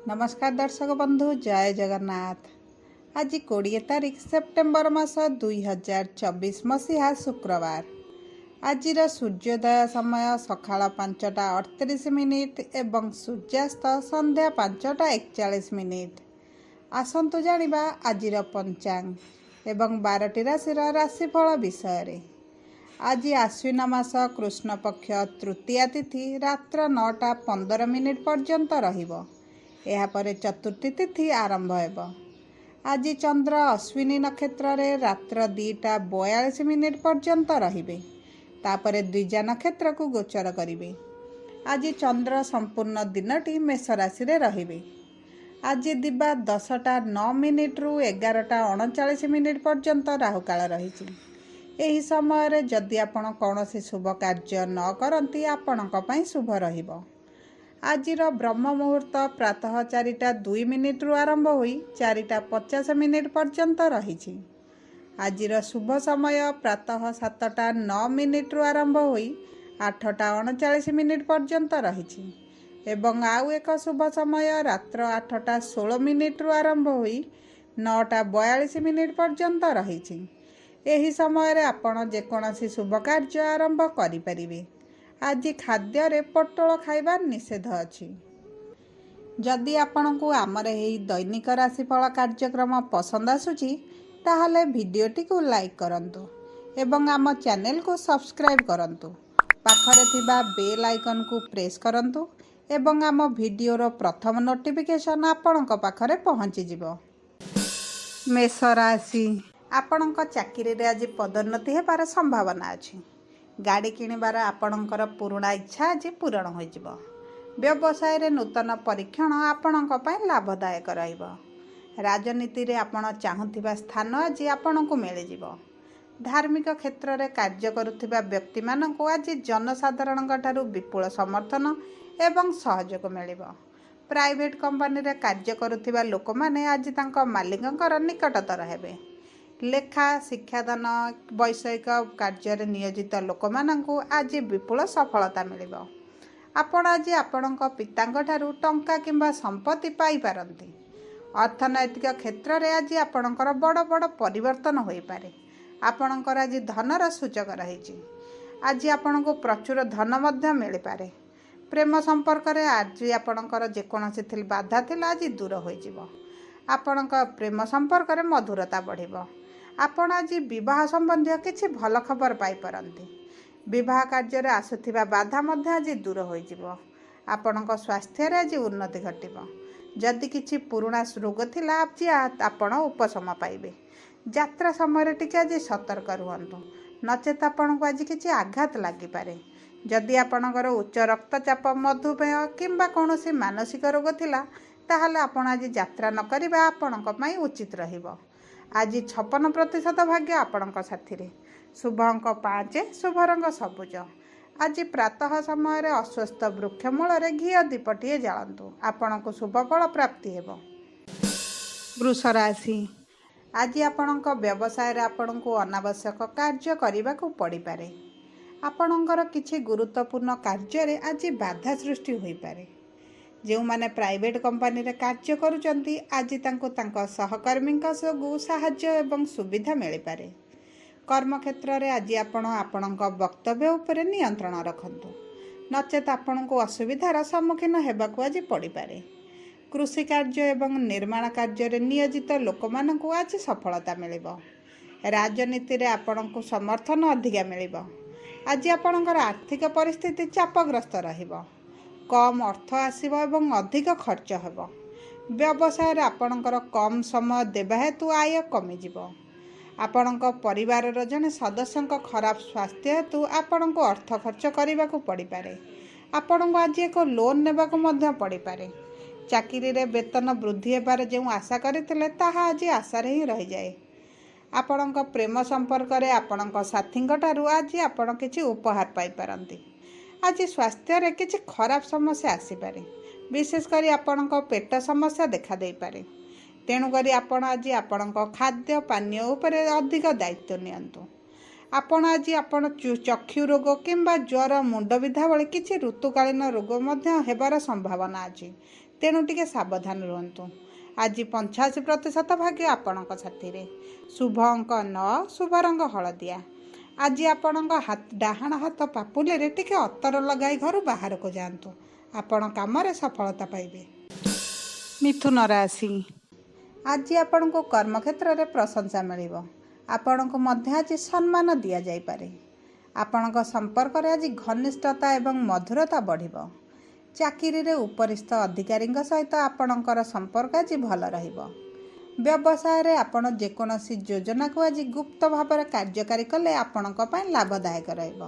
ନମସ୍କାର ଦର୍ଶକ ବନ୍ଧୁ, ଜୟ ଜଗନ୍ନାଥ। ଆଜି 20 ତାରିଖ, ସେପ୍ଟେମ୍ବର ମାସ, 2024 ମସିହା, ଶୁକ୍ରବାର। ଆଜିର ସୂର୍ଯ୍ୟୋଦୟ ସମୟ ସକାଳ 5ଟା 38 ମିନିଟ୍ ଏବଂ ସୂର୍ଯ୍ୟାସ୍ତ ସନ୍ଧ୍ୟା 5ଟା 41 ମିନିଟ୍। ଆସନ୍ତୁ ଜାଣିବା ଆଜିର ପଞ୍ଚାଙ୍ଗ ଏବଂ 12ଟି ରାଶିର ରାଶିଫଳ ବିଷୟରେ। ଆଜି ଆଶ୍ୱିନ ମାସ କୃଷ୍ଣପକ୍ଷ ତୃତୀୟା ତିଥି ରାତ୍ର 9ଟା 15 ମିନିଟ୍ ପର୍ଯ୍ୟନ୍ତ ରହିବ। ଏହାପରେ ଚତୁର୍ଥୀ ତିଥି ଆରମ୍ଭ ହେବ। ଆଜି ଚନ୍ଦ୍ର ଅଶ୍ୱିନୀ ନକ୍ଷତ୍ରରେ ରାତ୍ର 2ଟା 42 ମିନିଟ୍ ପର୍ଯ୍ୟନ୍ତ ରହିବେ। ତାପରେ ଦ୍ୱିଜା ନକ୍ଷତ୍ରକୁ ଗୋଚର କରିବେ। ଆଜି ଚନ୍ଦ୍ର ସମ୍ପୂର୍ଣ୍ଣ ଦିନଟି ମେଷ ରାଶିରେ ରହିବେ। ଆଜି ଦିବା 10ଟା 9 ମିନିଟ୍ରୁ 11ଟା 39 ମିନିଟ୍ ପର୍ଯ୍ୟନ୍ତ ରାହୁକାଳ ରହିଛି। ଏହି ସମୟରେ ଯଦି ଆପଣ କୌଣସି ଶୁଭ କାର୍ଯ୍ୟ ନ କରନ୍ତି, ଆପଣଙ୍କ ପାଇଁ ଶୁଭ ରହିବ। ଆଜିର ବ୍ରହ୍ମ ମୁହୂର୍ତ୍ତ ପ୍ରାତଃ 4ଟା 2 ମିନିଟ୍ରୁ ଆରମ୍ଭ ହୋଇ 4ଟା 50 ମିନିଟ୍ ପର୍ଯ୍ୟନ୍ତ ରହିଛି। ଆଜିର ଶୁଭ ସମୟ ପ୍ରାତଃ 7ଟା 9 ମିନିଟ୍ରୁ ଆରମ୍ଭ ହୋଇ 8ଟା 39 ମିନିଟ୍ ପର୍ଯ୍ୟନ୍ତ ରହିଛି ଏବଂ ଆଉ ଏକ ଶୁଭ ସମୟ ରାତ୍ର 8ଟା 16 ମିନିଟ୍ରୁ ଆରମ୍ଭ ହୋଇ 9ଟା 42 ମିନିଟ୍ ପର୍ଯ୍ୟନ୍ତ ରହିଛି। ଏହି ସମୟରେ ଆପଣ ଯେକୌଣସି ଶୁଭ କାର୍ଯ୍ୟ ଆରମ୍ଭ କରିପାରିବେ। ଆଜି ଖାଦ୍ୟରେ ପୋଟଳ ଖାଇବା ନିଷେଧ ଅଛି। ଯଦି ଆପଣଙ୍କୁ ଆମର ଏହି ଦୈନିକ ରାଶିଫଳ କାର୍ଯ୍ୟକ୍ରମ ପସନ୍ଦ ଆସୁଛି, ତାହେଲେ ଭିଡ଼ିଓଟିକୁ ଲାଇକ୍ କରନ୍ତୁ ଏବଂ ଆମ ଚ୍ୟାନେଲକୁ ସବସ୍କ୍ରାଇବ୍ କରନ୍ତୁ। ପାଖରେ ଥିବା ବେଲ୍ ଆଇକନ୍କୁ ପ୍ରେସ୍ କରନ୍ତୁ ଏବଂ ଆମ ଭିଡ଼ିଓର ପ୍ରଥମ ନୋଟିଫିକେସନ୍ ଆପଣଙ୍କ ପାଖରେ ପହଞ୍ଚିଯିବ। ମେଷ ରାଶି: ଆପଣଙ୍କ ଚାକିରିରେ ଆଜି ପଦୋନ୍ନତି ହେବାର ସମ୍ଭାବନା ଅଛି। ଗାଡ଼ି କିଣିବାର ଆପଣଙ୍କର ପୁରୁଣା ଇଚ୍ଛା ଆଜି ପୂରଣ ହୋଇଯିବ। ବ୍ୟବସାୟରେ ନୂତନ ପରୀକ୍ଷଣ ଆପଣଙ୍କ ପାଇଁ ଲାଭଦାୟକ ରହିବ। ରାଜନୀତିରେ ଆପଣ ଚାହୁଁଥିବା ସ୍ଥାନ ଆଜି ଆପଣଙ୍କୁ ମିଳିଯିବ। ଧାର୍ମିକ କ୍ଷେତ୍ରରେ କାର୍ଯ୍ୟ କରୁଥିବା ବ୍ୟକ୍ତିମାନଙ୍କୁ ଆଜି ଜନସାଧାରଣଙ୍କ ଠାରୁ ବିପୁଳ ସମର୍ଥନ ଏବଂ ସହଯୋଗ ମିଳିବ। ପ୍ରାଇଭେଟ୍ କମ୍ପାନୀରେ କାର୍ଯ୍ୟ କରୁଥିବା ଲୋକମାନେ ଆଜି ତାଙ୍କ ମାଲିକଙ୍କର ନିକଟତର ହେବେ। ଲେଖା, ଶିକ୍ଷାଦାନ, ବୈଷୟିକ କାର୍ଯ୍ୟରେ ନିୟୋଜିତ ଲୋକମାନଙ୍କୁ ଆଜି ବିପୁଳ ସଫଳତା ମିଳିବ। ଆପଣ ଆଜି ଆପଣଙ୍କ ପିତାଙ୍କ ଠାରୁ ଟଙ୍କା କିମ୍ବା ସମ୍ପତ୍ତି ପାଇପାରନ୍ତି। ଅର୍ଥନୈତିକ କ୍ଷେତ୍ରରେ ଆଜି ଆପଣଙ୍କର ବଡ଼ ବଡ଼ ପରିବର୍ତ୍ତନ ହୋଇପାରେ। ଆପଣଙ୍କର ଆଜି ଧନର ସୂଚକ ରହିଛି। ଆଜି ଆପଣଙ୍କୁ ପ୍ରଚୁର ଧନ ମଧ୍ୟ ମିଳିପାରେ। ପ୍ରେମ ସମ୍ପର୍କରେ ଆଜି ଆପଣଙ୍କର ଯେକୌଣସି ବାଧା ଥିଲା, ଆଜି ଦୂର ହୋଇଯିବ। ଆପଣଙ୍କ ପ୍ରେମ ସମ୍ପର୍କରେ ମଧୁରତା ବଢ଼ିବ। ଆପଣ ଆଜି ବିବାହ ସମ୍ବନ୍ଧୀୟ କିଛି ଭଲ ଖବର ପାଇପାରନ୍ତି। ବିବାହ କାର୍ଯ୍ୟରେ ଆସୁଥିବା ବାଧା ମଧ୍ୟ ଆଜି ଦୂର ହୋଇଯିବ। ଆପଣଙ୍କ ସ୍ୱାସ୍ଥ୍ୟରେ ଆଜି ଉନ୍ନତି ଘଟିବ। ଯଦି କିଛି ପୁରୁଣା ରୋଗ ଥିଲା, ଆଜି ଆପଣ ଉପଶମ ପାଇବେ। ଯାତ୍ରା ସମୟରେ ଟିକେ ଆଜି ସତର୍କ ରୁହନ୍ତୁ, ନଚେତ ଆପଣଙ୍କୁ ଆଜି କିଛି ଆଘାତ ଲାଗିପାରେ। ଯଦି ଆପଣଙ୍କର ଉଚ୍ଚ ରକ୍ତଚାପ, ମଧୁମେହ କିମ୍ବା କୌଣସି ମାନସିକ ରୋଗ ଥିଲା, ତାହେଲେ ଆପଣ ଆଜି ଯାତ୍ରା ନ କରିବା ଆପଣଙ୍କ ପାଇଁ ଉଚିତ ରହିବ। ଆଜି 56% ଭାଗ୍ୟ ଆପଣଙ୍କ ସାଥିରେ। ଶୁଭ ଅଙ୍କ 5, ଶୁଭ ରଙ୍ଗ ସବୁଜ। ଆଜି ପ୍ରାତଃ ସମୟରେ ଅଶ୍ୱତ୍ଥ ବୃକ୍ଷ ମୂଳରେ ଘିଅ ଦୀପଟିଏ ଜାଳନ୍ତୁ। ଆପଣଙ୍କୁ ଶୁଭ ଫଳ ପ୍ରାପ୍ତି ହେବ। ବୃଷ ରାଶି: ଆଜି ଆପଣଙ୍କ ବ୍ୟବସାୟରେ ଆପଣଙ୍କୁ ଅନାବଶ୍ୟକ କାର୍ଯ୍ୟ କରିବାକୁ ପଡ଼ିପାରେ। ଆପଣଙ୍କର କିଛି ଗୁରୁତ୍ୱପୂର୍ଣ୍ଣ କାର୍ଯ୍ୟରେ ଆଜି ବାଧା ସୃଷ୍ଟି ହୋଇପାରେ। ଯେଉଁମାନେ ପ୍ରାଇଭେଟ୍ କମ୍ପାନୀରେ କାର୍ଯ୍ୟ କରୁଛନ୍ତି, ଆଜି ତାଙ୍କୁ ତାଙ୍କ ସହକର୍ମୀଙ୍କ ଯୋଗୁଁ ସାହାଯ୍ୟ ଏବଂ ସୁବିଧା ମିଳିପାରେ। କର୍ମକ୍ଷେତ୍ରରେ ଆଜି ଆପଣ ଆପଣଙ୍କ ବକ୍ତବ୍ୟ ଉପରେ ନିୟନ୍ତ୍ରଣ ରଖନ୍ତୁ, ନଚେତ ଆପଣଙ୍କୁ ଅସୁବିଧାର ସମ୍ମୁଖୀନ ହେବାକୁ ଆଜି ପଡ଼ିପାରେ। କୃଷି କାର୍ଯ୍ୟ ଏବଂ ନିର୍ମାଣ କାର୍ଯ୍ୟରେ ନିୟୋଜିତ ଲୋକମାନଙ୍କୁ ଆଜି ସଫଳତା ମିଳିବ। ରାଜନୀତିରେ ଆପଣଙ୍କୁ ସମର୍ଥନ ଅଧିକା ମିଳିବ। ଆଜି ଆପଣଙ୍କର ଆର୍ଥିକ ପରିସ୍ଥିତି ଚାପଗ୍ରସ୍ତ ରହିବ। କମ୍ ଅର୍ଥ ଆସିବ ଏବଂ ଅଧିକ ଖର୍ଚ୍ଚ ହେବ। ବ୍ୟବସାୟରେ ଆପଣଙ୍କର କମ୍ ସମୟ ଦେବା ହେତୁ ଆୟ କମିଯିବ। ଆପଣଙ୍କ ପରିବାରର ଜଣେ ସଦସ୍ୟଙ୍କ ଖରାପ ସ୍ୱାସ୍ଥ୍ୟ ହେତୁ ଆପଣଙ୍କୁ ଅର୍ଥ ଖର୍ଚ୍ଚ କରିବାକୁ ପଡ଼ିପାରେ। ଆପଣଙ୍କୁ ଆଜି ଏକ ଲୋନ୍ ନେବାକୁ ମଧ୍ୟ ପଡ଼ିପାରେ। ଚାକିରିରେ ବେତନ ବୃଦ୍ଧି ହେବାର ଯେଉଁ ଆଶା କରିଥିଲେ, ତାହା ଆଜି ଆଶାରେ ହିଁ ରହିଯାଏ। ଆପଣଙ୍କ ପ୍ରେମ ସମ୍ପର୍କରେ ଆପଣଙ୍କ ସାଥୀଙ୍କ ଠାରୁ ଆଜି ଆପଣ କିଛି ଉପହାର ପାଇପାରନ୍ତି। ଆଜି ସ୍ୱାସ୍ଥ୍ୟରେ କିଛି ଖରାପ ସମସ୍ୟା ଆସିପାରେ। ବିଶେଷ କରି ଆପଣଙ୍କ ପେଟ ସମସ୍ୟା ଦେଖାଦେଇପାରେ। ତେଣୁକରି ଆପଣ ଆଜି ଆପଣଙ୍କ ଖାଦ୍ୟ ପାନୀୟ ଉପରେ ଅଧିକ ଦାୟିତ୍ୱ ନିଅନ୍ତୁ। ଆପଣ ଆଜି ଆପଣ ଚକ୍ଷୁ ରୋଗ କିମ୍ବା ଜ୍ୱର, ମୁଣ୍ଡବିନ୍ଧା ଭଳି କିଛି ଋତୁକାଳୀନ ରୋଗ ମଧ୍ୟ ହେବାର ସମ୍ଭାବନା ଅଛି। ତେଣୁ ଟିକେ ସାବଧାନ ରୁହନ୍ତୁ। ଆଜି 85% ଭାଗ୍ୟ ଆପଣଙ୍କ ସାଥିରେ। ଶୁଭ ଅଙ୍କ 9, ଶୁଭ ରଙ୍ଗ ହଳଦିଆ। ଆଜି ଆପଣଙ୍କ ଡାହାଣ ହାତ ପାପୁଲିରେ ଟିକେ ଅତର ଲଗାଇ ଘରୁ ବାହାରକୁ ଯାଆନ୍ତୁ। ଆପଣ କାମରେ ସଫଳତା ପାଇବେ। ମିଥୁନ ରାଶି, ଆଜି ଆପଣଙ୍କୁ କର୍ମକ୍ଷେତ୍ରରେ ପ୍ରଶଂସା ମିଳିବ। ଆପଣଙ୍କୁ ମଧ୍ୟ ଆଜି ସମ୍ମାନ ଦିଆଯାଇପାରେ। ଆପଣଙ୍କ ସମ୍ପର୍କରେ ଆଜି ଘନିଷ୍ଠତା ଏବଂ ମଧୁରତା ବଢ଼ିବ। ଚାକିରିରେ ଉପରିସ୍ଥ ଅଧିକାରୀଙ୍କ ସହିତ ଆପଣଙ୍କର ସମ୍ପର୍କ ଆଜି ଭଲ ରହିବ। ବ୍ୟବସାୟରେ ଆପଣ ଯେକୌଣସି ଯୋଜନାକୁ ଆଜି ଗୁପ୍ତ ଭାବରେ କାର୍ଯ୍ୟକାରୀ କଲେ ଆପଣଙ୍କ ପାଇଁ ଲାଭଦାୟକ ରହିବ।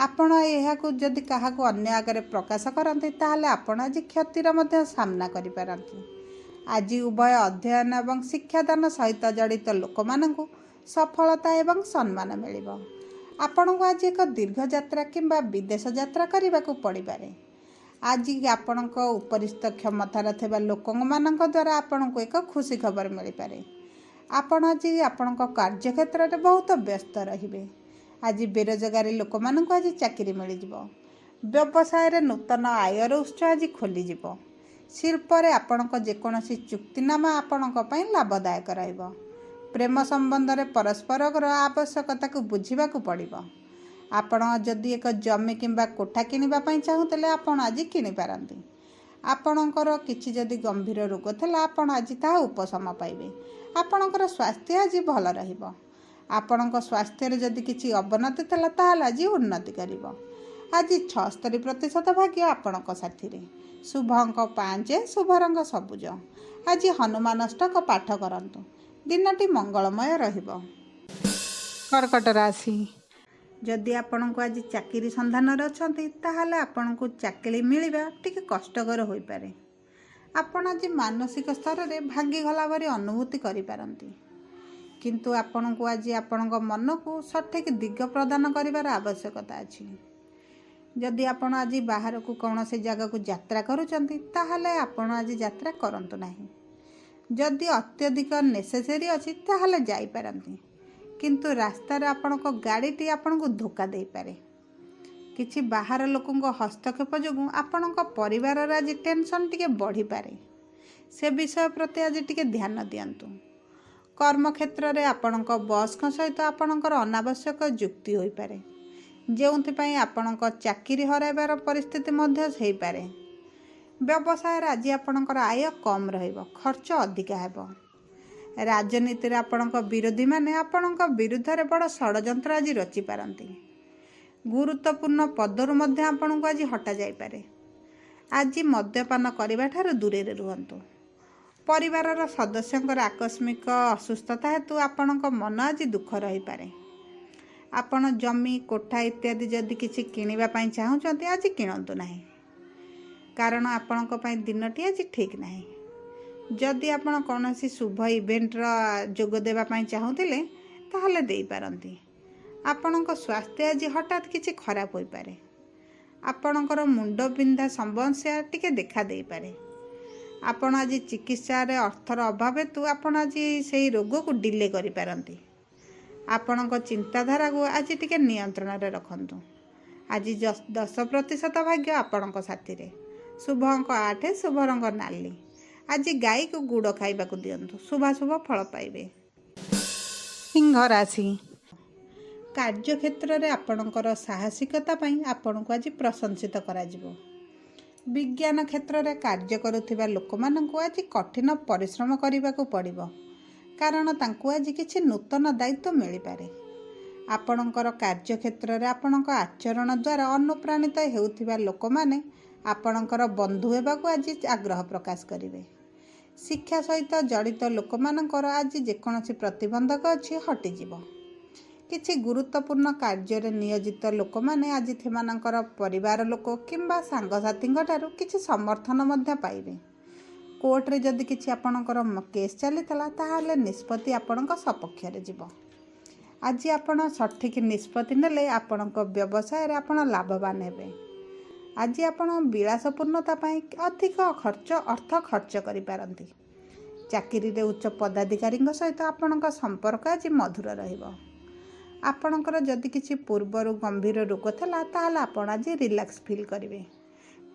ଆପଣ ଏହାକୁ ଯଦି କାହାକୁ ଅନ୍ୟ ଆଗରେ ପ୍ରକାଶ କରନ୍ତି, ତାହେଲେ ଆପଣ ଆଜି କ୍ଷତିର ମଧ୍ୟ ସାମ୍ନା କରିପାରନ୍ତି। ଆଜି ଉଭୟ ଅଧ୍ୟୟନ ଏବଂ ଶିକ୍ଷାଦାନ ସହିତ ଜଡ଼ିତ ଲୋକମାନଙ୍କୁ ସଫଳତା ଏବଂ ସମ୍ମାନ ମିଳିବ। ଆପଣଙ୍କୁ ଆଜି ଏକ ଦୀର୍ଘ ଯାତ୍ରା କିମ୍ବା ବିଦେଶ ଯାତ୍ରା କରିବାକୁ ପଡ଼ିପାରେ। ଆଜି ଆପଣଙ୍କ ଉପରିସ୍ଥ କ୍ଷମତାରେ ଥିବା ଲୋକମାନଙ୍କ ଦ୍ୱାରା ଆପଣଙ୍କୁ ଏକ ଖୁସି ଖବର ମିଳିପାରେ। ଆପଣ ଆଜି ଆପଣଙ୍କ କାର୍ଯ୍ୟକ୍ଷେତ୍ରରେ ବହୁତ ବ୍ୟସ୍ତ ରହିବେ। ଆଜି ବେରୋଜଗାରୀ ଲୋକମାନଙ୍କୁ ଆଜି ଚାକିରି ମିଳିଯିବ। ବ୍ୟବସାୟରେ ନୂତନ ଆୟର ଉତ୍ସ ଆଜି ଖୋଲିଯିବ। ଶିଳ୍ପରେ ଆପଣଙ୍କ ଯେକୌଣସି ଚୁକ୍ତିନାମା ଆପଣଙ୍କ ପାଇଁ ଲାଭଦାୟକ ରହିବ। ପ୍ରେମ ସମ୍ବନ୍ଧରେ ପରସ୍ପରର ଆବଶ୍ୟକତାକୁ ବୁଝିବାକୁ ପଡ଼ିବ। ଆପଣ ଯଦି ଏକ ଜମି କିମ୍ବା କୋଠା କିଣିବା ପାଇଁ ଚାହୁଁଥିଲେ, ଆପଣ ଆଜି କିଣିପାରନ୍ତି। ଆପଣଙ୍କର କିଛି ଯଦି ଗମ୍ଭୀର ରୋଗ ଥିଲା, ଆପଣ ଆଜି ତାହା ଉପଶମ ପାଇବେ। ଆପଣଙ୍କର ସ୍ୱାସ୍ଥ୍ୟ ଆଜି ଭଲ ରହିବ। ଆପଣଙ୍କ ସ୍ୱାସ୍ଥ୍ୟରେ ଯଦି କିଛି ଅବନତି ଥିଲା, ତାହେଲେ ଆଜି ଉନ୍ନତି କରିବ। ଆଜି 76% ଭାଗ୍ୟ ଆପଣଙ୍କ ସାଥିରେ। ଶୁଭ ଅଙ୍କ 5, ଶୁଭ ରଙ୍ଗ ସବୁଜ। ଆଜି ହନୁମାନ ଅଷ୍ଟକ ପାଠ କରନ୍ତୁ। ଦିନଟି ମଙ୍ଗଳମୟ ରହିବ। କର୍କଟ ରାଶି, ଯଦି ଆପଣଙ୍କୁ ଆଜି ଚାକିରି ସନ୍ଧାନରେ ଅଛନ୍ତି, ତାହେଲେ ଆପଣଙ୍କୁ ଚାକିରି ମିଳିବା ଟିକେ କଷ୍ଟକର ହୋଇପାରେ। ଆପଣ ଆଜି ମାନସିକ ସ୍ତରରେ ଭାଙ୍ଗିଗଲା ପରି ଅନୁଭୂତି କରିପାରନ୍ତି। କିନ୍ତୁ ଆପଣଙ୍କୁ ଆଜି ଆପଣଙ୍କ ମନକୁ ସଠିକ୍ ଦିଗ ପ୍ରଦାନ କରିବାର ଆବଶ୍ୟକତା ଅଛି। ଯଦି ଆପଣ ଆଜି ବାହାରକୁ କୌଣସି ଜାଗାକୁ ଯାତ୍ରା କରୁଛନ୍ତି, ତାହେଲେ ଆପଣ ଆଜି ଯାତ୍ରା କରନ୍ତୁ ନାହିଁ। ଯଦି ଅତ୍ୟଧିକ ନେସେସେରୀ ଅଛି, ତାହେଲେ ଯାଇପାରନ୍ତି। କିନ୍ତୁ ରାସ୍ତାରେ ଆପଣଙ୍କ ଗାଡ଼ିଟି ଆପଣଙ୍କୁ ଧୋକା ଦେଇପାରେ। କିଛି ବାହାର ଲୋକଙ୍କ ହସ୍ତକ୍ଷେପ ଯୋଗୁଁ ଆପଣଙ୍କ ପରିବାରରେ ଆଜି ଟେନସନ୍ ଟିକେ ବଢ଼ିପାରେ। ସେ ବିଷୟ ପ୍ରତି ଆଜି ଟିକେ ଧ୍ୟାନ ଦିଅନ୍ତୁ। କର୍ମକ୍ଷେତ୍ରରେ ଆପଣଙ୍କ ବସ୍ଙ୍କ ସହିତ ଆପଣଙ୍କର ଅନାବଶ୍ୟକ ଯୁକ୍ତି ହୋଇପାରେ, ଯେଉଁଥିପାଇଁ ଆପଣଙ୍କ ଚାକିରି ହରାଇବାର ପରିସ୍ଥିତି ମଧ୍ୟ ହେଇପାରେ। ବ୍ୟବସାୟରେ ଆଜି ଆପଣଙ୍କର ଆୟ କମ୍ ରହିବ, ଖର୍ଚ୍ଚ ଅଧିକା ହେବ। ରାଜନୀତିରେ ଆପଣଙ୍କ ବିରୋଧୀମାନେ ଆପଣଙ୍କ ବିରୁଦ୍ଧରେ ବଡ଼ ଷଡ଼ଯନ୍ତ୍ର ଆଜି ରଚିପାରନ୍ତି। ଗୁରୁତ୍ୱପୂର୍ଣ୍ଣ ପଦରୁ ମଧ୍ୟ ଆପଣଙ୍କୁ ଆଜି ହଟାଯାଇପାରେ। ଆଜି ମଦ୍ୟପାନ କରିବା ଠାରୁ ଦୂରରେ ରୁହନ୍ତୁ। ପରିବାରର ସଦସ୍ୟଙ୍କର ଆକସ୍ମିକ ଅସୁସ୍ଥତା ହେତୁ ଆପଣଙ୍କ ମନ ଆଜି ଦୁଃଖ ରହିପାରେ। ଆପଣ ଜମି, କୋଠା ଇତ୍ୟାଦି ଯଦି କିଛି କିଣିବା ପାଇଁ ଚାହୁଁଛନ୍ତି, ଆଜି କିଣନ୍ତୁ ନାହିଁ, କାରଣ ଆପଣଙ୍କ ପାଇଁ ଦିନଟି ଆଜି ଠିକ୍ ନାହିଁ। ଯଦି ଆପଣ କୌଣସି ଶୁଭ ଇଭେଣ୍ଟର ଯୋଗ ଦେବା ପାଇଁ ଚାହୁଁଥିଲେ, ତାହେଲେ ଦେଇପାରନ୍ତି। ଆପଣଙ୍କ ସ୍ୱାସ୍ଥ୍ୟ ଆଜି ହଠାତ୍ କିଛି ଖରାପ ହୋଇପାରେ। ଆପଣଙ୍କର ମୁଣ୍ଡ ବିନ୍ଧା ସମସ୍ୟା ଟିକେ ଦେଖା ଦେଇପାରେ। ଆପଣ ଆଜି ଚିକିତ୍ସାରେ ଅର୍ଥର ଅଭାବ ହେତୁ ଆପଣ ଆଜି ସେଇ ରୋଗକୁ ଡିଲେ କରିପାରନ୍ତି। ଆପଣଙ୍କ ଚିନ୍ତାଧାରାକୁ ଆଜି ଟିକେ ନିୟନ୍ତ୍ରଣରେ ରଖନ୍ତୁ। ଆଜି 10% ଭାଗ୍ୟ ଆପଣଙ୍କ ସାଥିରେ। ଶୁଭ ଅଙ୍କ 8, ଶୁଭ ରଙ୍ଗ ନାଲି। ଆଜି ଗାଈକୁ ଗୁଡ଼ ଖାଇବାକୁ ଦିଅନ୍ତୁ, ଶୁଭାଶୁଭ ଫଳ ପାଇବେ। ସିଂହ ରାଶି, କାର୍ଯ୍ୟକ୍ଷେତ୍ରରେ ଆପଣଙ୍କର ସାହସିକତା ପାଇଁ ଆପଣଙ୍କୁ ଆଜି ପ୍ରଶଂସିତ କରାଯିବ। ବିଜ୍ଞାନ କ୍ଷେତ୍ରରେ କାର୍ଯ୍ୟ କରୁଥିବା ଲୋକମାନଙ୍କୁ ଆଜି କଠିନ ପରିଶ୍ରମ କରିବାକୁ ପଡ଼ିବ, କାରଣ ତାଙ୍କୁ ଆଜି କିଛି ନୂତନ ଦାୟିତ୍ୱ ମିଳିପାରେ। ଆପଣଙ୍କର କାର୍ଯ୍ୟକ୍ଷେତ୍ରରେ ଆପଣଙ୍କ ଆଚରଣ ଦ୍ୱାରା ଅନୁପ୍ରାଣିତ ହେଉଥିବା ଲୋକମାନେ ଆପଣଙ୍କର ବନ୍ଧୁ ହେବାକୁ ଆଜି ଆଗ୍ରହ ପ୍ରକାଶ କରିବେ। ଶିକ୍ଷା ସହିତ ଜଡ଼ିତ ଲୋକମାନଙ୍କର ଆଜି ଯେକୌଣସି ପ୍ରତିବନ୍ଧକ ଅଛି, ହଟିଯିବ। କିଛି ଗୁରୁତ୍ୱପୂର୍ଣ୍ଣ କାର୍ଯ୍ୟରେ ନିୟୋଜିତ ଲୋକମାନେ ଆଜି ସେମାନଙ୍କର ପରିବାର ଲୋକ କିମ୍ବା ସାଙ୍ଗସାଥୀଙ୍କ ଠାରୁ କିଛି ସମର୍ଥନ ମଧ୍ୟ ପାଇବେ। କୋର୍ଟରେ ଯଦି କିଛି ଆପଣଙ୍କର କେସ୍ ଚାଲିଥିଲା, ତାହେଲେ ନିଷ୍ପତ୍ତି ଆପଣଙ୍କ ସପକ୍ଷରେ ଯିବ। ଆଜି ଆପଣ ସଠିକ୍ ନିଷ୍ପତ୍ତି ନେଲେ ଆପଣଙ୍କ ବ୍ୟବସାୟରେ ଆପଣ ଲାଭବାନ ହେବେ। ଆଜି ଆପଣ ବିଳାସପୂର୍ଣ୍ଣତା ପାଇଁ ଅଧିକ ଅର୍ଥ ଖର୍ଚ୍ଚ କରିପାରନ୍ତି। ଚାକିରିରେ ଉଚ୍ଚ ପଦାଧିକାରୀଙ୍କ ସହିତ ଆପଣଙ୍କ ସମ୍ପର୍କ ଆଜି ମଧୁର ରହିବ। ଆପଣଙ୍କର ଯଦି କିଛି ପୂର୍ବରୁ ଗମ୍ଭୀର ରୋଗ ଥିଲା, ତାହେଲେ ଆପଣ ଆଜି ରିଲାକ୍ସ ଫିଲ୍ କରିବେ।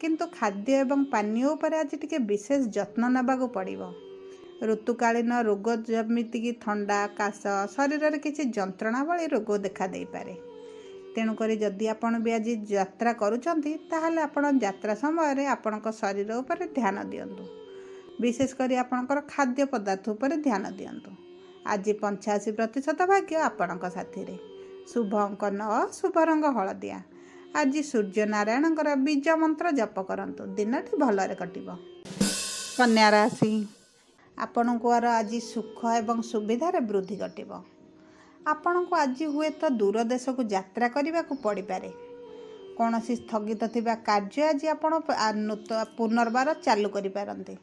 କିନ୍ତୁ ଖାଦ୍ୟ ଏବଂ ପାନୀୟ ଉପରେ ଆଜି ଟିକେ ବିଶେଷ ଯତ୍ନ ନେବାକୁ ପଡ଼ିବ। ଋତୁକାଳୀନ ରୋଗ ଯେମିତିକି ଥଣ୍ଡା, କାଶ, ଶରୀରରେ କିଛି ଯନ୍ତ୍ରଣା ଭଳି ରୋଗ ଦେଖାଦେଇପାରେ। ତେଣୁକରି ଯଦି ଆପଣ ବି ଆଜି ଯାତ୍ରା କରୁଛନ୍ତି, ତାହେଲେ ଆପଣ ଯାତ୍ରା ସମୟରେ ଆପଣଙ୍କ ଶରୀର ଉପରେ ଧ୍ୟାନ ଦିଅନ୍ତୁ। ବିଶେଷ କରି ଆପଣଙ୍କର ଖାଦ୍ୟ ପଦାର୍ଥ ଉପରେ ଧ୍ୟାନ ଦିଅନ୍ତୁ। ଆଜି 85% ଭାଗ୍ୟ ଆପଣଙ୍କ ସାଥିରେ। ଶୁଭ ଅଙ୍କ 9, ଶୁଭ ରଙ୍ଗ ହଳଦିଆ। ଆଜି ସୂର୍ଯ୍ୟନାରାୟଣଙ୍କର ବୀଜ ମନ୍ତ୍ର ଜପ କରନ୍ତୁ, ଦିନଟି ଭଲରେ କଟିବ। କନ୍ୟା ରାଶି, ଆପଣଙ୍କର ଆଜି ସୁଖ ଏବଂ ସୁବିଧାରେ ବୃଦ୍ଧି ଘଟିବ। ଆପଣଙ୍କୁ ଆଜି ହୁଏତ ଦୂର ଦେଶକୁ ଯାତ୍ରା କରିବାକୁ ପଡ଼ିପାରେ। କୌଣସି ସ୍ଥଗିତ ଥିବା କାର୍ଯ୍ୟ ଆଜି ଆପଣ ପୁନର୍ବାର ଚାଲୁ କରିପାରନ୍ତି।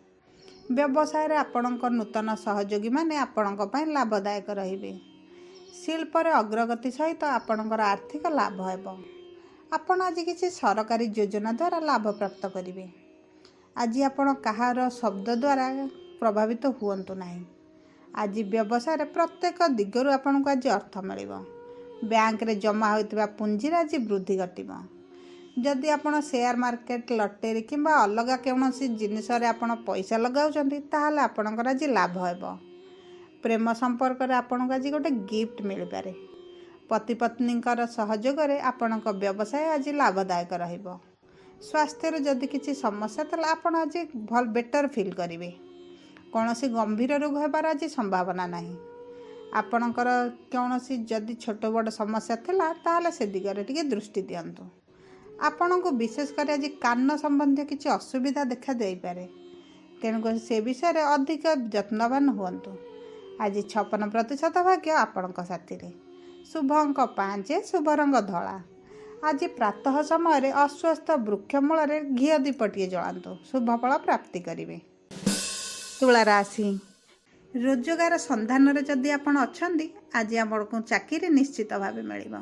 ବ୍ୟବସାୟରେ ଆପଣଙ୍କ ନୂତନ ସହଯୋଗୀମାନେ ଆପଣଙ୍କ ପାଇଁ ଲାଭଦାୟକ ରହିବେ। ଶିଳ୍ପରେ ଅଗ୍ରଗତି ସହିତ ଆପଣଙ୍କର ଆର୍ଥିକ ଲାଭ ହେବ। ଆପଣ ଆଜି କିଛି ସରକାରୀ ଯୋଜନା ଦ୍ୱାରା ଲାଭ ପ୍ରାପ୍ତ କରିବେ। ଆଜି ଆପଣ କାହାର ଶବ୍ଦ ଦ୍ୱାରା ପ୍ରଭାବିତ ହୁଅନ୍ତୁ ନାହିଁ। ଆଜି ବ୍ୟବସାୟରେ ପ୍ରତ୍ୟେକ ଦିଗରୁ ଆପଣଙ୍କୁ ଆଜି ଅର୍ଥ ମିଳିବ। ବ୍ୟାଙ୍କରେ ଜମା ହୋଇଥିବା ପୁଞ୍ଜିରେ ଆଜି ବୃଦ୍ଧି ଘଟିବ। ଯଦି ଆପଣ ସେୟାର ମାର୍କେଟ, ଲଟେରୀ କିମ୍ବା ଅଲଗା କୌଣସି ଜିନିଷରେ ଆପଣ ପଇସା ଲଗାଉଛନ୍ତି, ତାହେଲେ ଆପଣଙ୍କର ଆଜି ଲାଭ ହେବ। ପ୍ରେମ ସମ୍ପର୍କରେ ଆପଣଙ୍କୁ ଆଜି ଗୋଟେ ଗିଫ୍ଟ ମିଳିପାରେ। ପତି ପତ୍ନୀଙ୍କର ସହଯୋଗରେ ଆପଣଙ୍କ ବ୍ୟବସାୟ ଆଜି ଲାଭଦାୟକ ରହିବ। ସ୍ୱାସ୍ଥ୍ୟରେ ଯଦି କିଛି ସମସ୍ୟା ଥିଲା, ଆପଣ ଆଜି ଭଲ ବେଟର୍ ଫିଲ୍ କରିବେ। କୌଣସି ଗମ୍ଭୀର ରୋଗ ହେବାର ଆଜି ସମ୍ଭାବନା ନାହିଁ। ଆପଣଙ୍କର କୌଣସି ଯଦି ଛୋଟ ବଡ଼ ସମସ୍ୟା ଥିଲା, ତାହେଲେ ସେ ଦିଗରେ ଟିକେ ଦୃଷ୍ଟି ଦିଅନ୍ତୁ। ଆପଣଙ୍କୁ ବିଶେଷ କରି ଆଜି କାନ ସମ୍ବନ୍ଧୀୟ କିଛି ଅସୁବିଧା ଦେଖା ଦେଇପାରେ, ତେଣୁକରି ସେ ବିଷୟରେ ଅଧିକ ଯତ୍ନବାନ ହୁଅନ୍ତୁ। ଆଜି 56% ଭାଗ୍ୟ ଆପଣଙ୍କ ସାଥିରେ। ଶୁଭ ଅଙ୍କ 5, ଶୁଭ ରଙ୍ଗ ଧଳା। ଆଜି ପ୍ରାତଃ ସମୟରେ ଅଶ୍ୱତ୍ଥ ବୃକ୍ଷ ମୂଳରେ ଘିଅ ଦୀପଟିଏ ଜଳାନ୍ତୁ, ଶୁଭଫଳ ପ୍ରାପ୍ତି କରିବେ। ତୁଳା ରାଶି, ରୋଜଗାର ସନ୍ଧାନରେ ଯଦି ଆପଣ ଅଛନ୍ତି, ଆଜି ଆପଣଙ୍କୁ ଚାକିରି ନିଶ୍ଚିତ ଭାବେ ମିଳିବ।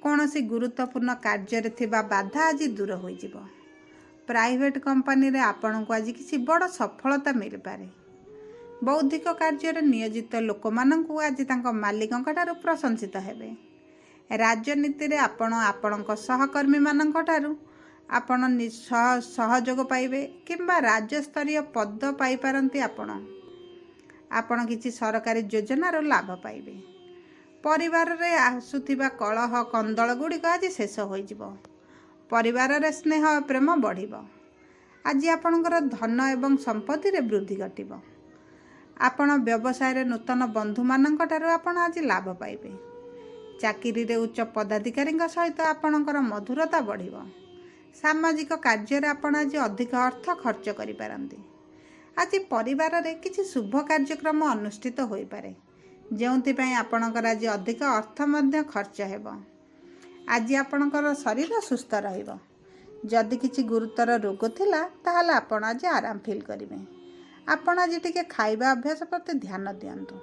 କୌଣସି ଗୁରୁତ୍ୱପୂର୍ଣ୍ଣ କାର୍ଯ୍ୟରେ ଥିବା ବାଧା ଆଜି ଦୂର ହୋଇଯିବ। ପ୍ରାଇଭେଟ୍ କମ୍ପାନୀରେ ଆପଣଙ୍କୁ ଆଜି କିଛି ବଡ଼ ସଫଳତା ମିଳିପାରେ। ବୌଦ୍ଧିକ କାର୍ଯ୍ୟରେ ନିୟୋଜିତ ଲୋକମାନଙ୍କୁ ଆଜି ତାଙ୍କ ମାଲିକଙ୍କ ଠାରୁ ପ୍ରଶଂସିତ ହେବେ। ରାଜନୀତିରେ ଆପଣ ଆପଣଙ୍କ ସହକର୍ମୀମାନଙ୍କ ଠାରୁ ଆପଣ ସହଯୋଗ ପାଇବେ କିମ୍ବା ରାଜ୍ୟସ୍ତରୀୟ ପଦ ପାଇପାରନ୍ତି। ଆପଣ କିଛି ସରକାରୀ ଯୋଜନାର ଲାଭ ପାଇବେ। ପରିବାରରେ ଆସୁଥିବା କଳହ କନ୍ଦଳ ଗୁଡ଼ିକ ଆଜି ଶେଷ ହୋଇଯିବ। ପରିବାରରେ ସ୍ନେହ ପ୍ରେମ ବଢ଼ିବ। ଆଜି ଆପଣଙ୍କର ଧନ ଏବଂ ସମ୍ପତ୍ତିରେ ବୃଦ୍ଧି ଘଟିବ। ଆପଣ ବ୍ୟବସାୟରେ ନୂତନ ବନ୍ଧୁମାନଙ୍କ ଠାରୁ ଆପଣ ଆଜି ଲାଭ ପାଇବେ। ଚାକିରିରେ ଉଚ୍ଚ ପଦାଧିକାରୀଙ୍କ ସହିତ ଆପଣଙ୍କର ମଧୁରତା ବଢ଼ିବ। ସାମାଜିକ କାର୍ଯ୍ୟରେ ଆପଣ ଆଜି ଅଧିକ ଅର୍ଥ ଖର୍ଚ୍ଚ କରିପାରନ୍ତି। ଆଜି ପରିବାରରେ କିଛି ଶୁଭ କାର୍ଯ୍ୟକ୍ରମ ଅନୁଷ୍ଠିତ ହୋଇପାରେ, ଯେଉଁଥିପାଇଁ ଆପଣଙ୍କର ଆଜି ଅଧିକ ଅର୍ଥ ମଧ୍ୟ ଖର୍ଚ୍ଚ ହେବ। ଆଜି ଆପଣଙ୍କର ଶରୀର ସୁସ୍ଥ ରହିବ। ଯଦି କିଛି ଗୁରୁତର ରୋଗ ଥିଲା, ତାହେଲେ ଆପଣ ଆଜି ଆରାମ ଫିଲ୍ କରିବେ। ଆପଣ ଆଜି ଟିକେ ଖାଇବା ଅଭ୍ୟାସ ପ୍ରତି ଧ୍ୟାନ ଦିଅନ୍ତୁ।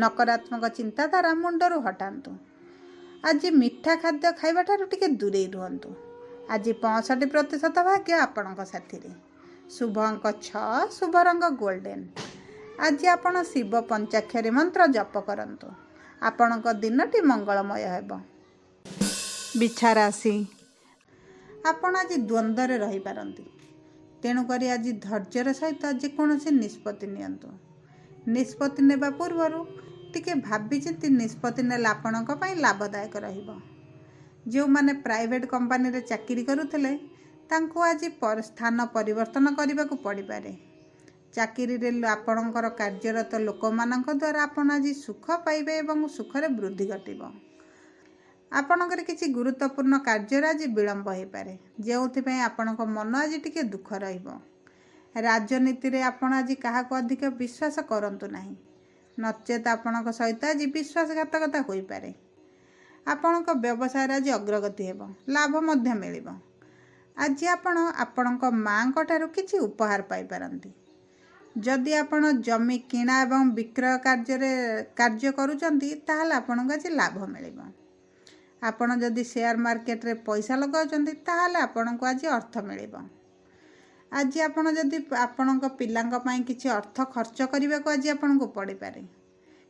ନକାରାତ୍ମକ ଚିନ୍ତାଧାରା ମୁଣ୍ଡରୁ ହଟାନ୍ତୁ। ଆଜି ମିଠା ଖାଦ୍ୟ ଖାଇବା ଠାରୁ ଟିକେ ଦୂରେଇ ରୁହନ୍ତୁ। ଆଜି 65% ଭାଗ୍ୟ ଆପଣଙ୍କ ସାଥିରେ। ଶୁଭ ଅଙ୍କ 6, ଶୁଭ ରଙ୍ଗ ଗୋଲ୍ଡେନ୍। ଆଜି ଆପଣ ଶିବ ପଞ୍ଚାକ୍ଷରୀ ମନ୍ତ୍ର ଜପ କରନ୍ତୁ, ଆପଣଙ୍କ ଦିନଟି ମଙ୍ଗଳମୟ ହେବ। ବିଛା ରାଶି, ଆପଣ ଆଜି ଦ୍ୱନ୍ଦ୍ୱରେ ରହିପାରନ୍ତି, ତେଣୁକରି ଆଜି ଧୈର୍ଯ୍ୟର ସହିତ ଯେକୌଣସି ନିଷ୍ପତ୍ତି ନିଅନ୍ତୁ। ନିଷ୍ପତ୍ତି ନେବା ପୂର୍ବରୁ ଟିକେ ଭାବିଚିନ୍ତି ନିଷ୍ପତ୍ତି ନେଲେ ଆପଣଙ୍କ ପାଇଁ ଲାଭଦାୟକ ରହିବ। ଯେଉଁମାନେ ପ୍ରାଇଭେଟ୍ କମ୍ପାନୀରେ ଚାକିରି କରୁଥିଲେ, ତାଙ୍କୁ ଆଜି ସ୍ଥାନ ପରିବର୍ତ୍ତନ କରିବାକୁ ପଡ଼ିପାରେ। ଚାକିରିରେ ଆପଣଙ୍କର କାର୍ଯ୍ୟରତ ଲୋକମାନଙ୍କ ଦ୍ୱାରା ଆପଣ ଆଜି ସୁଖ ପାଇବେ ଏବଂ ସୁଖରେ ବୃଦ୍ଧି ଘଟିବ। ଆପଣଙ୍କର କିଛି ଗୁରୁତ୍ୱପୂର୍ଣ୍ଣ କାର୍ଯ୍ୟରେ ଆଜି ବିଳମ୍ବ ହୋଇପାରେ, ଯେଉଁଥିପାଇଁ ଆପଣଙ୍କ ମନ ଆଜି ଟିକେ ଦୁଃଖ ରହିବ। ରାଜନୀତିରେ ଆପଣ ଆଜି କାହାକୁ ଅଧିକ ବିଶ୍ୱାସ କରନ୍ତୁ ନାହିଁ, ନଚେତ୍ ଆପଣଙ୍କ ସହିତ ଆଜି ବିଶ୍ୱାସଘାତକତା ହୋଇପାରେ। ଆପଣଙ୍କ ବ୍ୟବସାୟରେ ଆଜି ଅଗ୍ରଗତି ହେବ, ଲାଭ ମଧ୍ୟ ମିଳିବ। ଆଜି ଆପଣ ଆପଣଙ୍କ ମାଆଙ୍କ ଠାରୁ କିଛି ଉପହାର ପାଇପାରନ୍ତି। ଯଦି ଆପଣ ଜମି କିଣା ଏବଂ ବିକ୍ରୟ କାର୍ଯ୍ୟରେ କାର୍ଯ୍ୟ କରୁଛନ୍ତି, ତାହେଲେ ଆପଣଙ୍କୁ ଆଜି ଲାଭ ମିଳିବ। ଆପଣ ଯଦି ସେୟାର ମାର୍କେଟରେ ପଇସା ଲଗାଉଛନ୍ତି, ତାହେଲେ ଆପଣଙ୍କୁ ଆଜି ଅର୍ଥ ମିଳିବ। ଆଜି ଆପଣ ଯଦି ଆପଣଙ୍କ ପିଲାଙ୍କ ପାଇଁ କିଛି ଅର୍ଥ ଖର୍ଚ୍ଚ କରିବାକୁ ଆଜି ଆପଣଙ୍କୁ ପଡ଼ିପାରେ,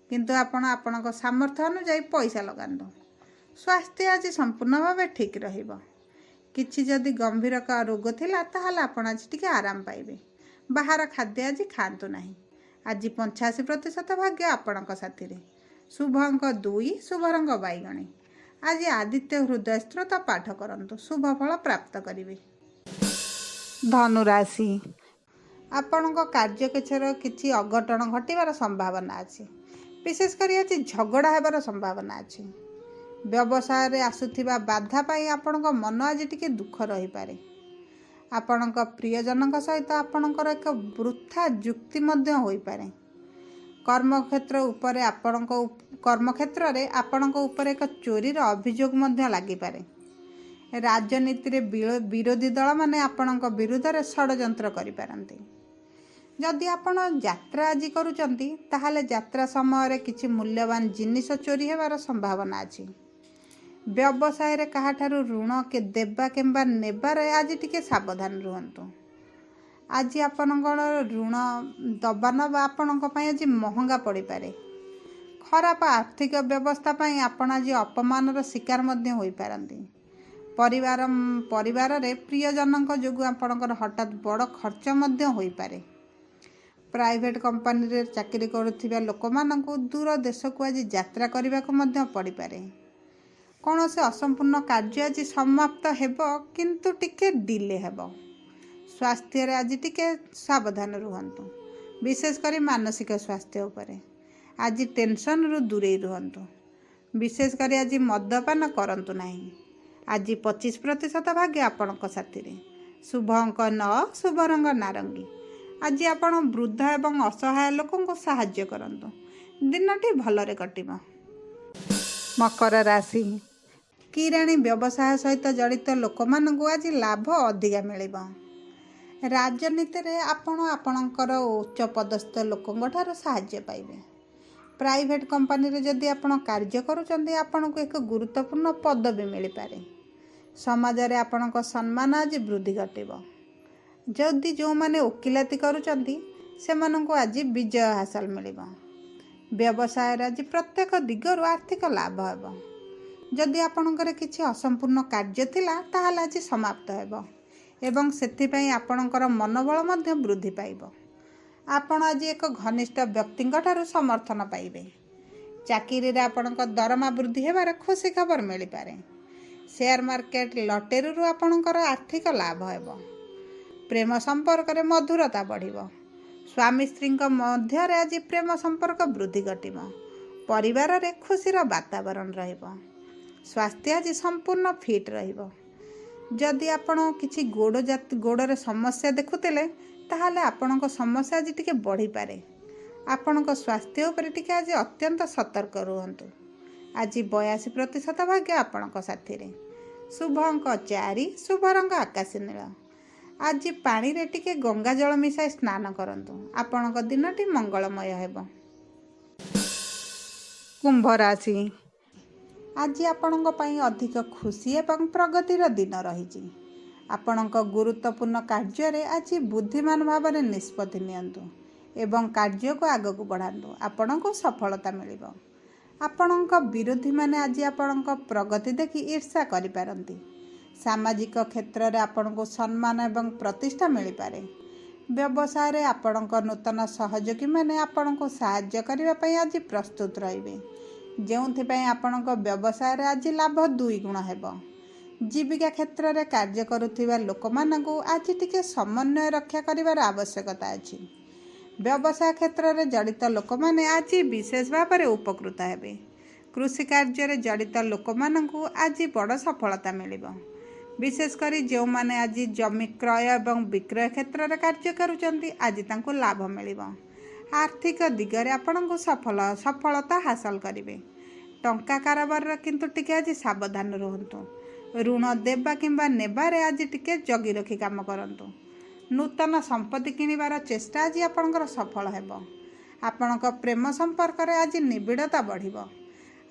କିନ୍ତୁ ଆପଣ ଆପଣଙ୍କ ସାମର୍ଥ୍ୟ ଅନୁଯାୟୀ ପଇସା ଲଗାନ୍ତୁ। ସ୍ୱାସ୍ଥ୍ୟ ଆଜି ସମ୍ପୂର୍ଣ୍ଣ ଭାବେ ଠିକ୍ ରହିବ। କିଛି ଯଦି ଗମ୍ଭୀର ରୋଗ ଥିଲା, ତାହେଲେ ଆପଣ ଆଜି ଟିକେ ଆରାମ ପାଇବେ। ବାହାର ଖାଦ୍ୟ ଆଜି ଖାଆନ୍ତୁ ନାହିଁ। ଆଜି 85% ଭାଗ୍ୟ ଆପଣଙ୍କ ସାଥିରେ। ଶୁଭ ଅଙ୍କ 2, ଶୁଭ ରଙ୍ଗ ବାଇଗଣୀ। ଆଜି ଆଦିତ୍ୟ ହୃଦୟ ସ୍ତୋତ୍ର ପାଠ କରନ୍ତୁ, ଶୁଭ ଫଳ ପ୍ରାପ୍ତ କରିବେ। ଧନୁରାଶି, ଆପଣଙ୍କ କାର୍ଯ୍ୟକ୍ଷେତ୍ରରେ କିଛି ଅଘଟଣ ଘଟିବାର ସମ୍ଭାବନା ଅଛି। ବିଶେଷ କରି ଆଜି ଝଗଡ଼ା ହେବାର ସମ୍ଭାବନା ଅଛି। ବ୍ୟବସାୟରେ ଆସୁଥିବା ବାଧା ପାଇଁ ଆପଣଙ୍କ ମନ ଆଜି ଟିକେ ଦୁଃଖ ରହିପାରେ। ଆପଣଙ୍କ ପ୍ରିୟଜନଙ୍କ ସହିତ ଆପଣଙ୍କର ଏକ ବୃଥା ଯୁକ୍ତି ମଧ୍ୟ ହୋଇପାରେ। କର୍ମକ୍ଷେତ୍ରରେ ଆପଣଙ୍କ ଉପରେ ଏକ ଚୋରିର ଅଭିଯୋଗ ମଧ୍ୟ ଲାଗିପାରେ। ରାଜନୀତିରେ ବିରୋଧୀ ଦଳମାନେ ଆପଣଙ୍କ ବିରୁଦ୍ଧରେ ଷଡ଼ଯନ୍ତ୍ର କରିପାରନ୍ତି। ଯଦି ଆପଣ ଯାତ୍ରା ଆଜି କରୁଛନ୍ତି, ତାହେଲେ ଯାତ୍ରା ସମୟରେ କିଛି ମୂଲ୍ୟବାନ ଜିନିଷ ଚୋରି ହେବାର ସମ୍ଭାବନା ଅଛି। ବ୍ୟବସାୟରେ କାହାଠାରୁ ଋଣ ଦେବା କିମ୍ବା ନେବାରେ ଆଜି ଟିକେ ସାବଧାନ ରୁହନ୍ତୁ। ଆଜି ଆପଣଙ୍କର ଋଣ ଦବା ନେବା ଆପଣଙ୍କ ପାଇଁ ଆଜି ମହଙ୍ଗା ପଡ଼ିପାରେ। ଖରାପ ଆର୍ଥିକ ବ୍ୟବସ୍ଥା ପାଇଁ ଆପଣ ଆଜି ଅପମାନର ଶିକାର ମଧ୍ୟ ହୋଇପାରନ୍ତି। ପରିବାରରେ ପ୍ରିୟଜନଙ୍କ ଯୋଗୁଁ ଆପଣଙ୍କର ହଠାତ୍ ବଡ଼ ଖର୍ଚ୍ଚ ମଧ୍ୟ ହୋଇପାରେ। ପ୍ରାଇଭେଟ୍ କମ୍ପାନୀରେ ଚାକିରି କରୁଥିବା ଲୋକମାନଙ୍କୁ ଦୂର ଦେଶକୁ ଆଜି ଯାତ୍ରା କରିବାକୁ ମଧ୍ୟ ପଡ଼ିପାରେ। କୌଣସି ଅସମ୍ପୂର୍ଣ୍ଣ କାର୍ଯ୍ୟ ଆଜି ସମାପ୍ତ ହେବ, କିନ୍ତୁ ଟିକେ ଡିଲେ ହେବ। ସ୍ୱାସ୍ଥ୍ୟରେ ଆଜି ଟିକେ ସାବଧାନ ରୁହନ୍ତୁ, ବିଶେଷ କରି ମାନସିକ ସ୍ୱାସ୍ଥ୍ୟ ଉପରେ। ଆଜି ଟେନସନରୁ ଦୂରେଇ ରୁହନ୍ତୁ। ବିଶେଷ କରି ଆଜି ମଦ୍ୟପାନ କରନ୍ତୁ ନାହିଁ। ଆଜି 25% ଭାଗ୍ୟ ଆପଣଙ୍କ ସାଥିରେ। ଶୁଭ ଅଙ୍କ 9, ଶୁଭ ରଙ୍ଗ ନାରଙ୍ଗୀ। ଆଜି ଆପଣ ବୃଦ୍ଧ ଏବଂ ଅସହାୟ ଲୋକଙ୍କୁ ସାହାଯ୍ୟ କରନ୍ତୁ, ଦିନଟି ଭଲରେ କଟିବ। ମକର ରାଶି, କିରାଣୀ ବ୍ୟବସାୟ ସହିତ ଜଡ଼ିତ ଲୋକମାନଙ୍କୁ ଆଜି ଲାଭ ଅଧିକା ମିଳିବ। ରାଜନୀତିରେ ଆପଣ ଆପଣଙ୍କର ଉଚ୍ଚ ପଦସ୍ଥ ଲୋକଙ୍କ ଠାରୁ ସାହାଯ୍ୟ ପାଇବେ। ପ୍ରାଇଭେଟ୍ କମ୍ପାନୀରେ ଯଦି ଆପଣ କାର୍ଯ୍ୟ କରୁଛନ୍ତି, ଆପଣଙ୍କୁ ଏକ ଗୁରୁତ୍ୱପୂର୍ଣ୍ଣ ପଦବୀ ମିଳିପାରେ। ସମାଜରେ ଆପଣଙ୍କ ସମ୍ମାନ ଆଜି ବୃଦ୍ଧି ଘଟିବ। ଯଦି ଯେଉଁମାନେ ଓକିଲାତି କରୁଛନ୍ତି, ସେମାନଙ୍କୁ ଆଜି ବିଜୟ ହାସଲ ମିଳିବ। ବ୍ୟବସାୟରେ ଆଜି ପ୍ରତ୍ୟେକ ଦିଗରୁ ଆର୍ଥିକ ଲାଭ ହେବ। ଯଦି ଆପଣଙ୍କର କିଛି ଅସମ୍ପୂର୍ଣ୍ଣ କାର୍ଯ୍ୟ ଥିଲା, ତାହେଲେ ଆଜି ସମାପ୍ତ ହେବ ଏବଂ ସେଥିପାଇଁ ଆପଣଙ୍କର ମନୋବଳ ମଧ୍ୟ ବୃଦ୍ଧି ପାଇବ। ଆପଣ ଆଜି ଏକ ଘନିଷ୍ଠ ବ୍ୟକ୍ତିଙ୍କ ଠାରୁ ସମର୍ଥନ ପାଇବେ। ଚାକିରିରେ ଆପଣଙ୍କ ଦରମା ବୃଦ୍ଧି ହେବାର ଖୁସି ଖବର ମିଳିପାରେ। ସେୟାର ମାର୍କେଟ, ଲଟେରୀରୁ ଆପଣଙ୍କର ଆର୍ଥିକ ଲାଭ ହେବ। ପ୍ରେମ ସମ୍ପର୍କରେ ମଧୁରତା ବଢ଼ିବ। ସ୍ୱାମୀ ସ୍ତ୍ରୀଙ୍କ ମଧ୍ୟରେ ଆଜି ପ୍ରେମ ସମ୍ପର୍କ ବୃଦ୍ଧି ଘଟିବ। ପରିବାରରେ ଖୁସିର ବାତାବରଣ ରହିବ। ସ୍ୱାସ୍ଥ୍ୟ ଆଜି ସମ୍ପୂର୍ଣ୍ଣ ଫିଟ୍ ରହିବ। ଯଦି ଆପଣ କିଛି ଗୋଡ଼ରେ ସମସ୍ୟା ଦେଖୁଥିଲେ, ତାହେଲେ ଆପଣଙ୍କ ସମସ୍ୟା ଆଜି ଟିକେ ବଢ଼ିପାରେ। ଆପଣଙ୍କ ସ୍ୱାସ୍ଥ୍ୟ ଉପରେ ଟିକେ ଆଜି ଅତ୍ୟନ୍ତ ସତର୍କ ରୁହନ୍ତୁ। ଆଜି 82% ଭାଗ୍ୟ ଆପଣଙ୍କ ସାଥିରେ। ଶୁଭ ଅଙ୍କ 4, ଶୁଭ ରଙ୍ଗ ଆକାଶୀ ନୀଳ। ଆଜି ପାଣିରେ ଟିକେ ଗଙ୍ଗା ଜଳ ମିଶାଇ ସ୍ନାନ କରନ୍ତୁ, ଆପଣଙ୍କ ଦିନଟି ମଙ୍ଗଳମୟ ହେବ। କୁମ୍ଭ ରାଶି, ଆଜି ଆପଣଙ୍କ ପାଇଁ ଅଧିକ ଖୁସି ଏବଂ ପ୍ରଗତିର ଦିନ ରହିଛି। ଆପଣଙ୍କ ଗୁରୁତ୍ୱପୂର୍ଣ୍ଣ କାର୍ଯ୍ୟରେ ଆଜି ବୁଦ୍ଧିମାନ ଭାବରେ ନିଷ୍ପତ୍ତି ନିଅନ୍ତୁ ଏବଂ କାର୍ଯ୍ୟକୁ ଆଗକୁ ବଢ଼ାନ୍ତୁ, ଆପଣଙ୍କୁ ସଫଳତା ମିଳିବ। ଆପଣଙ୍କ ବିରୋଧୀମାନେ ଆଜି ଆପଣଙ୍କ ପ୍ରଗତି ଦେଖି ଈର୍ଷା କରିପାରନ୍ତି। ସାମାଜିକ କ୍ଷେତ୍ରରେ ଆପଣଙ୍କୁ ସମ୍ମାନ ଏବଂ ପ୍ରତିଷ୍ଠା ମିଳିପାରେ। ବ୍ୟବସାୟରେ ଆପଣଙ୍କ ନୂତନ ସହଯୋଗୀମାନେ ଆପଣଙ୍କୁ ସାହାଯ୍ୟ କରିବା ପାଇଁ ଆଜି ପ୍ରସ୍ତୁତ ରହିବେ, ଯେଉଁଥିପାଇଁ ଆପଣଙ୍କ ବ୍ୟବସାୟରେ ଆଜି ଲାଭ ଦୁଇ ଗୁଣ ହେବ। ଜୀବିକା କ୍ଷେତ୍ରରେ କାର୍ଯ୍ୟ କରୁଥିବା ଲୋକମାନଙ୍କୁ ଆଜି ଟିକେ ସମନ୍ୱୟ ରକ୍ଷା କରିବାର ଆବଶ୍ୟକତା ଅଛି। ବ୍ୟବସାୟ କ୍ଷେତ୍ରରେ ଜଡ଼ିତ ଲୋକମାନେ ଆଜି ବିଶେଷ ଭାବରେ ଉପକୃତ ହେବେ। କୃଷି କାର୍ଯ୍ୟରେ ଜଡ଼ିତ ଲୋକମାନଙ୍କୁ ଆଜି ବଡ଼ ସଫଳତା ମିଳିବ। ବିଶେଷ କରି ଯେଉଁମାନେ ଆଜି ଜମି କ୍ରୟ ଏବଂ ବିକ୍ରୟ କ୍ଷେତ୍ରରେ କାର୍ଯ୍ୟ କରୁଛନ୍ତି, ଆଜି ତାଙ୍କୁ ଲାଭ ମିଳିବ। ଆର୍ଥିକ ଦିଗରେ ଆପଣଙ୍କୁ ସଫଳତା ହାସଲ କରିବେ। ଟଙ୍କା କାରବାରରେ କିନ୍ତୁ ଟିକେ ଆଜି ସାବଧାନ ରୁହନ୍ତୁ। ଋଣ ଦେବା କିମ୍ବା ନେବାରେ ଆଜି ଟିକେ ଜଗି ରଖି କାମ କରନ୍ତୁ। ନୂତନ ସମ୍ପତ୍ତି କିଣିବାର ଚେଷ୍ଟା ଆଜି ଆପଣଙ୍କର ସଫଳ ହେବ। ଆପଣଙ୍କ ପ୍ରେମ ସମ୍ପର୍କରେ ଆଜି ନିବିଡ଼ତା ବଢ଼ିବ।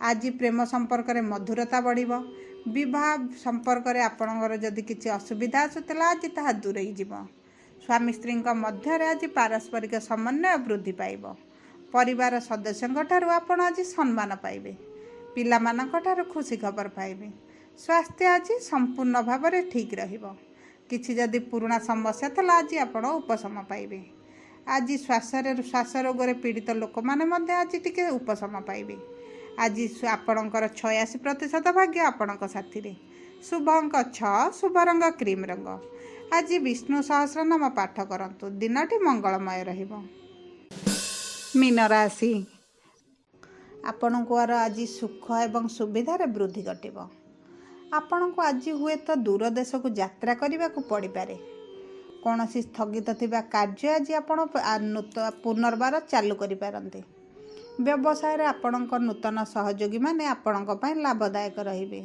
ଆଜି ପ୍ରେମ ସମ୍ପର୍କରେ ମଧୁରତା ବଢ଼ିବ। ବିବାହ ସମ୍ପର୍କରେ ଆପଣଙ୍କର ଯଦି କିଛି ଅସୁବିଧା ଆସୁଥିଲା, ଆଜି ତାହା ଦୂରେଇ ଯିବ। ସ୍ୱାମୀ ସ୍ତ୍ରୀଙ୍କ ମଧ୍ୟରେ ଆଜି ପାରସ୍ପରିକ ସମନ୍ୱୟ ବୃଦ୍ଧି ପାଇବ। ପରିବାର ସଦସ୍ୟଙ୍କ ଠାରୁ ଆପଣ ଆଜି ସମ୍ମାନ ପାଇବେ। ପିଲାମାନଙ୍କ ଠାରୁ ଖୁସି ଖବର ପାଇବେ। ସ୍ୱାସ୍ଥ୍ୟ ଆଜି ସମ୍ପୂର୍ଣ୍ଣ ଭାବରେ ଠିକ୍ ରହିବ। କିଛି ଯଦି ପୁରୁଣା ସମସ୍ୟା ଥିଲା, ଆଜି ଆପଣ ଉପଶମ ପାଇବେ। ଆଜି ଶ୍ୱାସ ରୋଗରେ ପୀଡ଼ିତ ଲୋକମାନେ ମଧ୍ୟ ଆଜି ଟିକେ ଉପଶମ ପାଇବେ। ଆଜି ଆପଣଙ୍କର 86% ଭାଗ୍ୟ ଆପଣଙ୍କ ସାଥିରେ। ଶୁଭ ଅଙ୍କ 6, ଶୁଭ ରଙ୍ଗ କ୍ରିମ୍ ରଙ୍ଗ। ଆଜି ବିଷ୍ଣୁ ସହସ୍ର ନାମ ପାଠ କରନ୍ତୁ। ଦିନଟି ମଙ୍ଗଳମୟ ରହିବ। ମୀନ ରାଶି, ଆପଣଙ୍କର ଆଜି ସୁଖ ଏବଂ ସୁବିଧାରେ ବୃଦ୍ଧି ଘଟିବ। ଆପଣଙ୍କୁ ଆଜି ହୁଏତ ଦୂର ଦେଶକୁ ଯାତ୍ରା କରିବାକୁ ପଡ଼ିପାରେ। କୌଣସି ସ୍ଥଗିତ ଥିବା କାର୍ଯ୍ୟ ଆଜି ଆପଣ ପୁନର୍ବାର ଚାଲୁ କରିପାରନ୍ତି। ବ୍ୟବସାୟରେ ଆପଣଙ୍କ ନୂତନ ସହଯୋଗୀମାନେ ଆପଣଙ୍କ ପାଇଁ ଲାଭଦାୟକ ରହିବେ।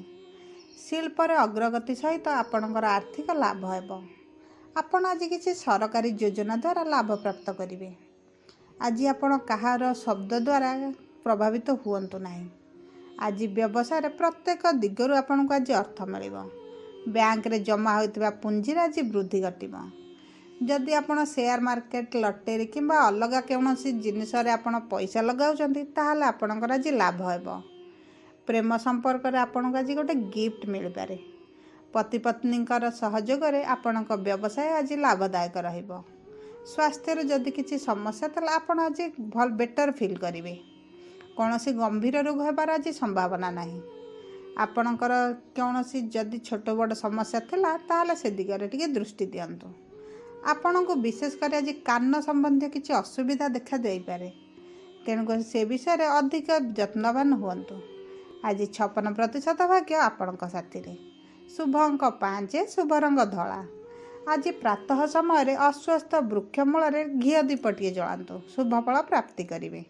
ଶିଳ୍ପରେ ଅଗ୍ରଗତି ସହିତ ଆପଣଙ୍କର ଆର୍ଥିକ ଲାଭ ହେବ। ଆପଣ ଆଜି କିଛି ସରକାରୀ ଯୋଜନା ଦ୍ୱାରା ଲାଭ ପ୍ରାପ୍ତ କରିବେ। ଆଜି ଆପଣ କାହାର ଶବ୍ଦ ଦ୍ୱାରା ପ୍ରଭାବିତ ହୁଅନ୍ତୁ ନାହିଁ। ଆଜି ବ୍ୟବସାୟରେ ପ୍ରତ୍ୟେକ ଦିଗରୁ ଆପଣଙ୍କୁ ଆଜି ଅର୍ଥ ମିଳିବ। ବ୍ୟାଙ୍କରେ ଜମା ହୋଇଥିବା ପୁଞ୍ଜିରେ ଆଜି ବୃଦ୍ଧି ଘଟିବ। ଯଦି ଆପଣ ସେୟାର ମାର୍କେଟ, ଲଟେରୀ କିମ୍ବା ଅଲଗା କୌଣସି ଜିନିଷରେ ଆପଣ ପଇସା ଲଗାଉଛନ୍ତି, ତାହେଲେ ଆପଣଙ୍କର ଆଜି ଲାଭ ହେବ। ପ୍ରେମ ସମ୍ପର୍କରେ ଆପଣଙ୍କୁ ଆଜି ଗୋଟେ ଗିଫ୍ଟ ମିଳିପାରେ। ପତି ପତ୍ନୀଙ୍କର ସହଯୋଗରେ ଆପଣଙ୍କ ବ୍ୟବସାୟ ଆଜି ଲାଭଦାୟକ ରହିବ। ସ୍ୱାସ୍ଥ୍ୟରେ ଯଦି କିଛି ସମସ୍ୟା ଥିଲା, ଆପଣ ଆଜି ଭଲ ବେଟର୍ ଫିଲ୍ କରିବେ। କୌଣସି ଗମ୍ଭୀର ରୋଗ ହେବାର ଆଜି ସମ୍ଭାବନା ନାହିଁ। ଆପଣଙ୍କର କୌଣସି ଯଦି ଛୋଟ ବଡ଼ ସମସ୍ୟା ଥିଲା, ତାହେଲେ ସେ ଦିଗରେ ଟିକେ ଦୃଷ୍ଟି ଦିଅନ୍ତୁ। ଆପଣଙ୍କୁ ବିଶେଷ କରି ଆଜି କାନ ସମ୍ବନ୍ଧୀୟ କିଛି ଅସୁବିଧା ଦେଖା ଦେଇପାରେ, ତେଣୁକରି ସେ ବିଷୟରେ ଅଧିକ ଯତ୍ନବାନ ହୁଅନ୍ତୁ। ଆଜି 56% ଭାଗ୍ୟ ଆପଣଙ୍କ ସାଥିରେ। ଶୁଭ ଅଙ୍କ 5, ଶୁଭ ରଙ୍ଗ ଧଳା। ଆଜି ପ୍ରାତଃ ସମୟରେ ଅଶ୍ୱତ୍ଥ ବୃକ୍ଷ ମୂଳରେ ଘିଅ ଦୀପଟିଏ ଜଳାନ୍ତୁ, ଶୁଭଫଳ ପ୍ରାପ୍ତି କରିବେ।